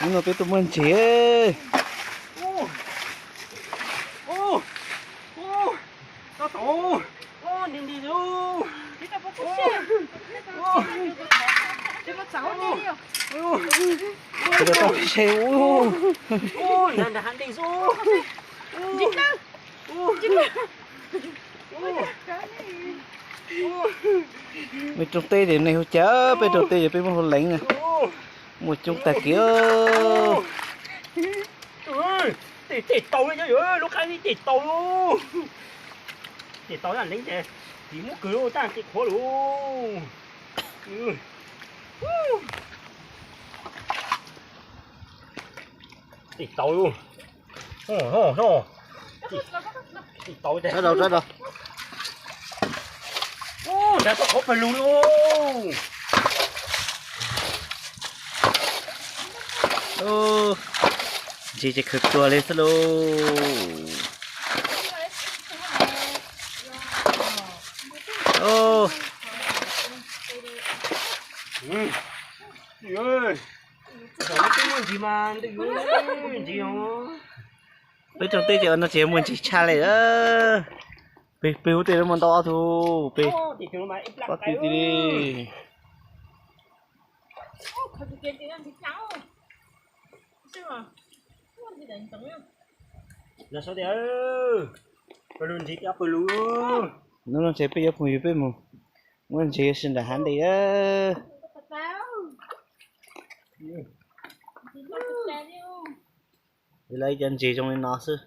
Hnub no peb tuaj muag ntses. Peb tuaj tau peb saib ub. Peb rooj teb ces neeg hu cas, peb rooj teb ces peb muab hu leev na. Muaj coob tag kiag. Tej tau li, lub qaib tej tau li. Tej tau leev ces tsis muab kwv lub taj ces qhuav lawm. Tej tau li. Tej tau li. Nrad tau qhov pawg lug li. Ntses ces khaws tuag li xwb lauj. Peb rooj teb ces no ces muaj ntses tshaj li. Peb, peb hu tej lub muaj ntau ob tug, peb pob tw ti li. Hnub no ntshe peb yuav phooj ywg peb mus muab ntses ua si nram hav ntej. Lawv ib co ntses zoo li no xwb.